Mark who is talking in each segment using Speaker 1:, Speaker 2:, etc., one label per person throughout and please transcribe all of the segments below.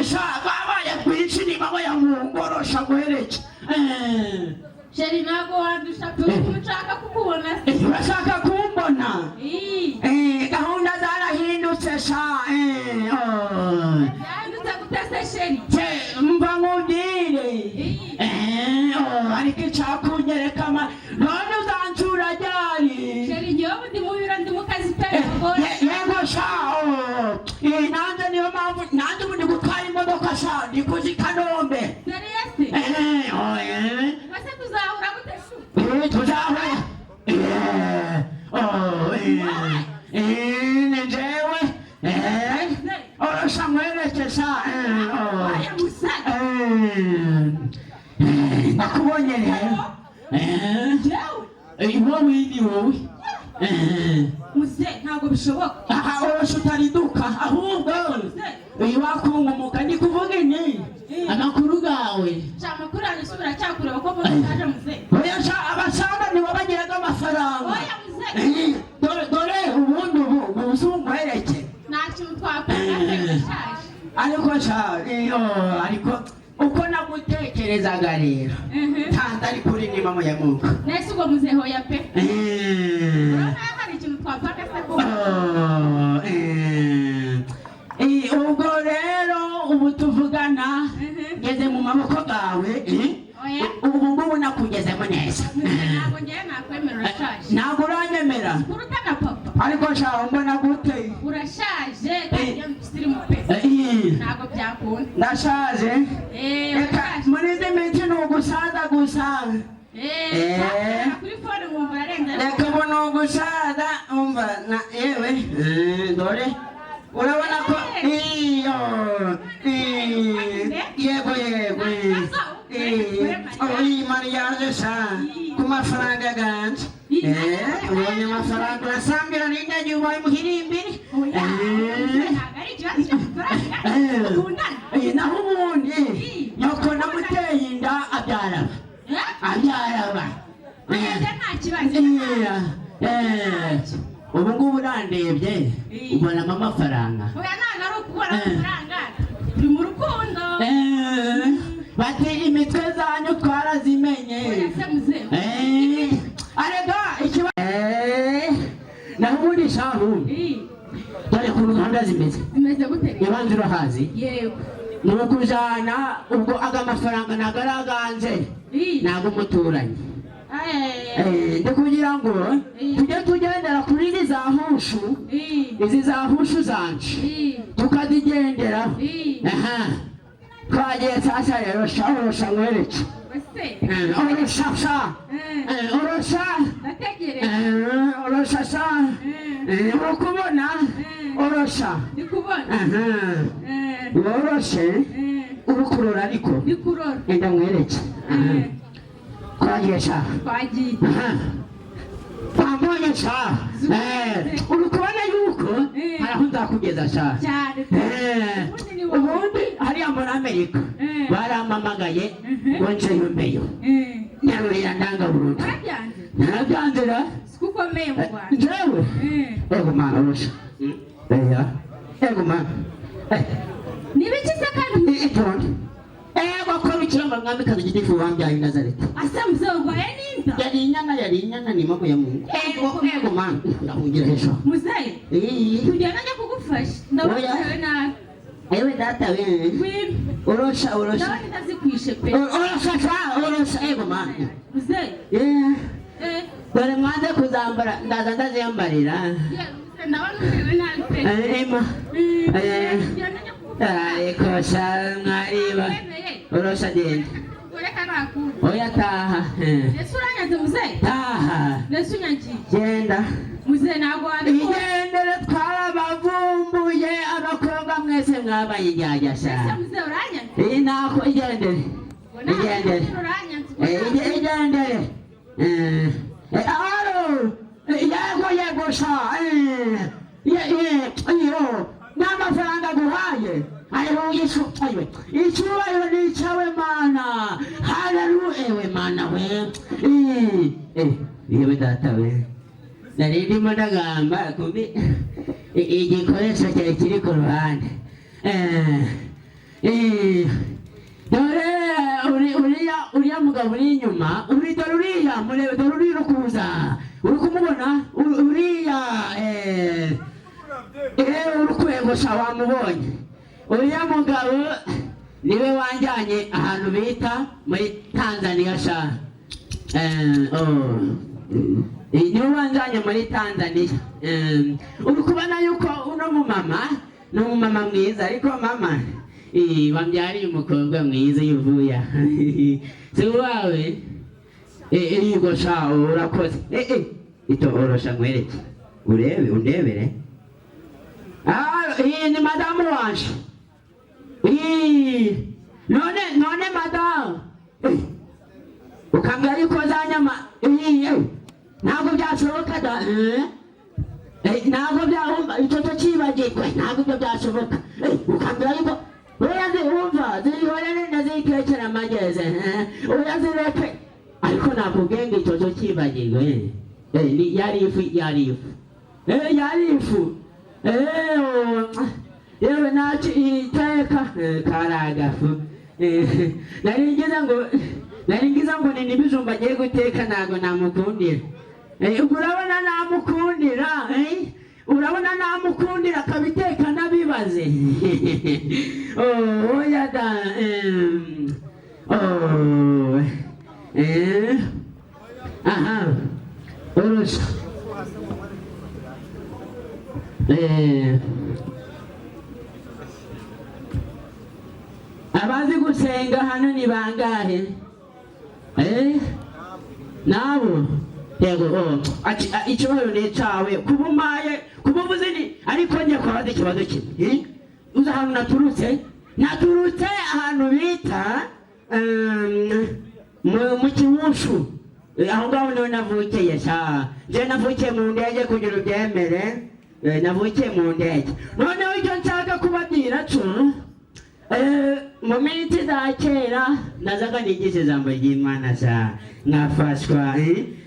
Speaker 1: Sha babaye kwinshi ni mama ya Mungu orosha guhereke.
Speaker 2: Chéri, ntabwo wandusha pe, ukuntu nshaka kukubona se.
Speaker 1: Urashaka kumbona?
Speaker 2: Ii.
Speaker 1: Gahunda zarahindutse sha. Oh.
Speaker 2: Byahindutse gute se, chéri?
Speaker 1: Se mva nkubwire.
Speaker 2: Ii.
Speaker 1: Oh, ariko icyakunyereka none uzansura ryari?
Speaker 2: Chéri, njyewe ubu ndi mu biro, ndi mu kazi pe.
Speaker 1: Yego sha, oh. Nanjye niyo mpamvu nanjye ubu ndi gutwara imodoka sha, ndi kuzi Kanombe.
Speaker 2: Sérieux se?
Speaker 1: Oh.
Speaker 2: Ese tuzahura gute shu?
Speaker 1: Tuzahura. Oh, ni jewe. Orosha nkwereke sha. Oh.
Speaker 2: Oya musa.
Speaker 1: Nakubonye rero.
Speaker 2: Njyewe?
Speaker 1: Wowe ni wowe.
Speaker 2: Muze, ntabwo bishoboka.
Speaker 1: Aha, orosha utariduka ahubwo wakungumoka ndi kuvuga ini amakuru gawe.
Speaker 2: Sha, amakuru yanjye se biracyakureba ko mbona ushaje, muze?
Speaker 1: Oya sha, abasanga nibo bagiraga amafaranga.
Speaker 2: Oya muze.
Speaker 1: Dore dore ubundi ubu uzungwereke.
Speaker 2: Nta kintu twakora pe, urashaje.
Speaker 1: Ariko sha, oh, ariko uko nagutekerezaga rero ntanze ari kuri ni mama ya Mungu.
Speaker 2: Nese ubwo muze, hoya pe. Urabona hari ikintu twapanga se ko?
Speaker 1: Oh, ubwo rero ubu tuvugana ngeze mu maboko gawe.
Speaker 2: Oya.
Speaker 1: Ubu ngubu nakugezemo neza.
Speaker 2: Muze, ntabwo ngewe nakwemera, urashaje.
Speaker 1: Ntabwo uranyemera?
Speaker 2: Kuruta na papa.
Speaker 1: Ariko sha, mbona gute?
Speaker 2: Urashaje kandi njyewe musirimu pe. Ntabwo byakunda.
Speaker 1: Ndashaje?
Speaker 2: Eh.
Speaker 1: Reka.
Speaker 2: Urashaje.
Speaker 1: Muri izi minsi ni ugusaza gusa.
Speaker 2: Eh.
Speaker 1: Eh.
Speaker 2: Kuri phone nkumva urarenze.
Speaker 1: Reka, ubu ni ugusaza, umva na yewe. Dore urabona ko iyo yego yego, iyi mariage sha, ku mafaranga ganje. Ubonye amafaranga urasambira n'indege ubaye muhirimbiri.
Speaker 2: Oya, ntabwo ari ikibazo cy'amafaranga, dukundana.
Speaker 1: Naho ubundi nyoko namuteye inda abyaraba.
Speaker 2: Eh?
Speaker 1: Abyaraba.
Speaker 2: Oya, njye nta kibazo.
Speaker 1: Ubu ngubu urandebye ubonamo amafaranga.
Speaker 2: Oya, ntabwo ari ukubona amafaranga, turi mu rukundo.
Speaker 1: Bati imitwe zanyu twarazimenye.
Speaker 2: Oya se muzehe.
Speaker 1: Arega naho ubundi shahu, dore ukuntu gahunda zimeze.
Speaker 2: Zimeze gute rero?
Speaker 1: Ibanza urahazi?
Speaker 2: Yego.
Speaker 1: Ni ukujana ubwo aga mafaranga ntabwo ari aganje, ntabwo umuturanyi. Ndi kugira ngo tujye tugendera kuri izi za hushu, izi za hushu zanje, tukazigenderaho. Aha twagiye sasa rero sha, orosha nkwereke.
Speaker 2: Ese?
Speaker 1: Orosha sha. Orosha.
Speaker 2: Ndategereje.
Speaker 1: Orosha sha. Uri kubona? Orosha.
Speaker 2: Ndi kubona.
Speaker 1: Aha. Woroshe. Uri kurora ariko?
Speaker 2: Ndi kurora.
Speaker 1: Enda nkwereke. Aha. Twagiye sha.
Speaker 2: Twagiye.
Speaker 1: Aha. Wambonye sha? Uri kubona yuko hari aho nzakugeza sha.
Speaker 2: Cyane. Ubundi ni wowe.
Speaker 1: Ubundi hariya muri Amerika barampamagaye ngo nsheyumbeyo, nyarurira ndanga burundu.
Speaker 2: Warabyanze?
Speaker 1: Narabyanzira.
Speaker 2: Siko ukomeye mu Rwanda.
Speaker 1: Njyewe? Ego mana, urusha eya, ego mana.
Speaker 2: Ni ibiki se kandi?
Speaker 1: Itonde. Ego ko bikira ngo mwamikazi gitifu wambyaye i Nazareti.
Speaker 2: Ase muzehe, urwaye n'inda?
Speaker 1: Yari inyana, yari inyana, ni mama ya Mungu. Ego, ego mana, ndahungira hejuru.
Speaker 2: Muzehe, tugenda njya kugufasha, ndabona
Speaker 1: Oya.
Speaker 2: umerewe nabi.
Speaker 1: Ewe data we.
Speaker 2: Ngwino.
Speaker 1: Urosha, urosha.
Speaker 2: Ndabona indazikwishe pe.
Speaker 1: Urosha sha, urosha, ego mana.
Speaker 2: Muzehe.
Speaker 1: Dore mwanze kuzambara, ndaza ndaziyambarira.
Speaker 2: Ye, muzehe, ndabona umerewe nabi pe.
Speaker 1: Ema.
Speaker 2: Tugenda njya kugufasha.
Speaker 1: Ariko sha, mwariba.
Speaker 2: Wemeye.
Speaker 1: Urosha, genda.
Speaker 2: Ureka nakunda.
Speaker 1: Oya, taha.
Speaker 2: Ese uranyanze, muzehe?
Speaker 1: Taha.
Speaker 2: Ese unyangiye?
Speaker 1: Genda.
Speaker 2: Muzehe, ntabwo wabikora.
Speaker 1: Igendere, twarabavumbuye, abakobwa mwese mwabaye indyarya sha.
Speaker 2: Ese muzehe, uranyanze?
Speaker 1: Iyi nako, igendere.
Speaker 2: Ngo ntabwo
Speaker 1: Igendere.
Speaker 2: uranyanze.
Speaker 1: Igendere. Alo. Yego yego sha. Ye ye iyo n'amafaranga guhaye. Haleluya, ayiwe, icyubahiro ni icyawe Mana, haleluya, ewe Mana we. Yewe data we, nari ndimo ndagamba kumbi igikoresho cyari kiri ku ruhande. Dore uriya mugabo uri inyuma, uri dore uriya murebe, dore uriya uri kuza, uri kumubona. Uriya uri kwegosha, wamubonye. Uriya mugabo niwe wanjyanye ahantu bita muri Tanzania sha. Oh. Niwe wanjyanye muri Tanzania. Uri kubona yuko uno mumama ni umumama mwiza, ariko mama wambyariye umukobwa mwiza yuvuya si uwawe? Yego sha, urakoze. Ito orosha nkwereke, urebe, undebere. Ah, iyi ni madamu wanje. None madamu, ukambwira yuko za nyama ntabwo byashoboka da. Ntabwo byahumba icyo cyo kibagirwe, ntabwo ibyo byashoboka. Ukambwira yuko oya, wumva zihorere, ndazitekera amageze. Oya, zireke, ariko nakubwiye ngo icyo cyo kibagirwe. Yari ifu, yari ifu, yari ifu. Oh, yewe ntacyo iteka. Kari agafu. Nari ngize ngo ni n'ibijumba agiye guteka, ntabwo namukundira. Ubwo urabona namukundira, urabona namukundira akabiteka nabibaze. Oh, oya da. Oh, aha urusha. Abazi gusenga hano ni bangahe? Nabo yego. Oh, ikibazo ni icawe kuba umaye kuba uvuze ni, ariko njye kubaza ikibazo kimwe. Uzi ahantu naturutse? Ahantu bita mu Kiwushu. Aho ngaho niho navukiye sha. Nje navukiye mu ndege, kugira ubyemere. Navukiye mu ndege. Noneho icyo nshaka kubabwira cyo, mu minsi za kera nazaga nigisha ijambo ry'Imana sha, nkafashwa,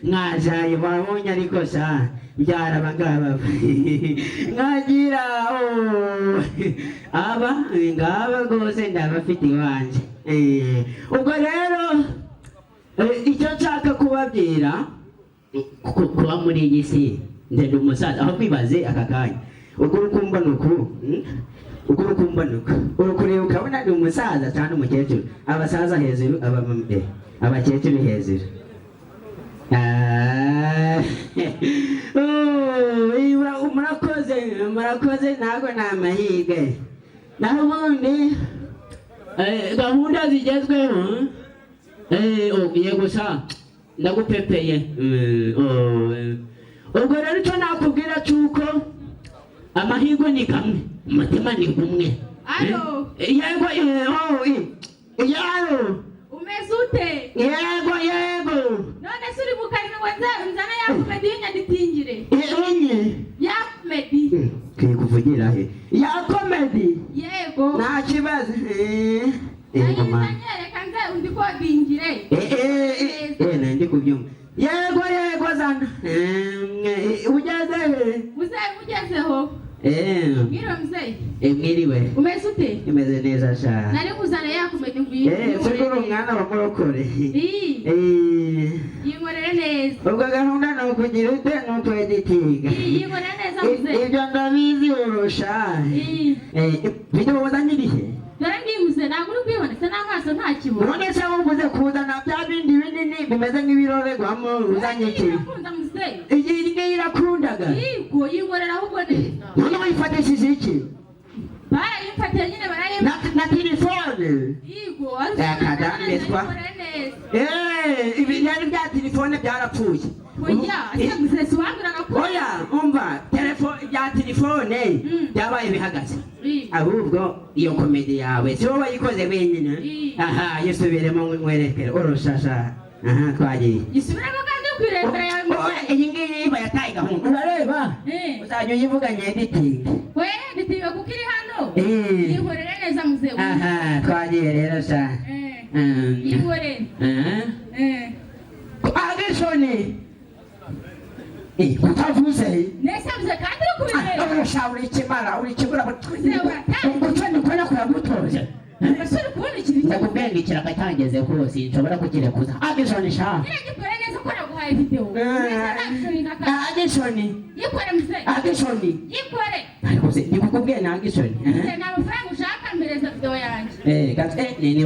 Speaker 1: nkajayo babonye, ariko sha mbyara abangaba nkagira, oh, aba ngaba rwose ndabafite iwanje. Ubwo rero icyo nshaka kubabwira, kuba muri iyi si ndende umusaza, aho kwibaze aka kanya ubwo uri kumbona uku, Ubwo uri kumbona uku, uri kureba ukabona ni umusaza cyangwa umukecuru? Abasaza hejuru, abakecuru hejuru. Ah, oh, murakoze, murakoze. Ntabwo ni amahirwe, naho ubundi gahunda zigezweho. Oh, yego sha, ndagupepeye. Oh. Ubwo rero icyo nakubwira cy'uko amahirwe ni kamwe, umutima ni umwe.
Speaker 2: Alo.
Speaker 1: Yego, oh, yego.
Speaker 2: Umeze ute?
Speaker 1: Yego, yego.
Speaker 2: None se uri mu karindwi ngo nzane ya comedy y'inyanditingire?
Speaker 1: Enye.
Speaker 2: Ya comedy.
Speaker 1: Kwiye kuvugira he ya comedy?
Speaker 2: Yego.
Speaker 1: Nta kibazo. Yego ma.
Speaker 2: Nayizanye, reka nze undikodingire.
Speaker 1: Nandi kubyumva. Yego, yego, zana. Ugeze he?
Speaker 2: Muzehe, mugezeho. Mwiriwe muzehe.
Speaker 1: Mwiriwe.
Speaker 2: Umeze ute?
Speaker 1: Imeze neza sha.
Speaker 2: Nari kuzana ya comedy ngo
Speaker 1: Siko uri umwana wa murokore.
Speaker 2: Ii, yinkorere neza.
Speaker 1: Ubwo gahunda ni ukugira ute? Ni ukweditinga.
Speaker 2: Ii, yinkorere neza muzehe.
Speaker 1: Ibyo ndabizi, urusha.
Speaker 2: Ii.
Speaker 1: Video wazanye irihe?
Speaker 2: Dore ngimuze, ntabwo uri kwibona se n'amaso ntakibona.
Speaker 1: None se uvuze kuzana bya bindi binini bimeze nk'ibirorerwamo, uzanye iki?
Speaker 2: Irakunda muzehe.
Speaker 1: Iyi ngiyi irakundaga?
Speaker 2: Yego, yinkorera ahubwo neza.
Speaker 1: None wayifatishije iki?
Speaker 2: Barayimfatiye nyine, barayimfatiye.
Speaker 1: Na telefone?
Speaker 2: Yego.
Speaker 1: Kadambeswa.
Speaker 2: Yinkorere neza.
Speaker 1: Ibi byari bya telefone byarapfuye.
Speaker 2: Oya, ese muzehe si wambwiraga ko
Speaker 1: Oya, umva, telefone bya telefone byabaye bihagaze.
Speaker 2: Ii.
Speaker 1: Ahubwo iyo comedy yawe si wowe wayikoze wenyine?
Speaker 2: Mm.
Speaker 1: Aha, yisubiremo nkwerekere urushasha. Aha twagiye.
Speaker 2: Gisubiremo kandi kwirebera yawe
Speaker 1: Oya,
Speaker 2: muzehe.
Speaker 1: iyi ngiyi iba yataye gahunda, urareba. Uzajya uyivuga nyeditingi.
Speaker 2: We nditiwe kuko iri hano. Yinkorere neza muzehe.
Speaker 1: Aha twagiye rero sha.
Speaker 2: Yinkorere.
Speaker 1: Action! Utavuze.
Speaker 2: Nese muzehe, kandi uri kubireba.
Speaker 1: Urusha, uri ikimara, uri ikibura. Umuco ni ukora kuragutoza.
Speaker 2: Ese uri kubona ikintu?
Speaker 1: Ndakubwiye ngo ikiraka cyangeze hose, nshobora kukirekuza. Action sha.
Speaker 2: Nyine gikore neza ko naguhaye video. Neza, action naka.
Speaker 1: Action.
Speaker 2: Yikore, mzee.
Speaker 1: Action.
Speaker 2: Yikore.
Speaker 1: Ariko se ndikukubwiye na action.
Speaker 2: Mzee, nta mafaranga ushaka, mpereza video yanjye.
Speaker 1: Eh, gato, ni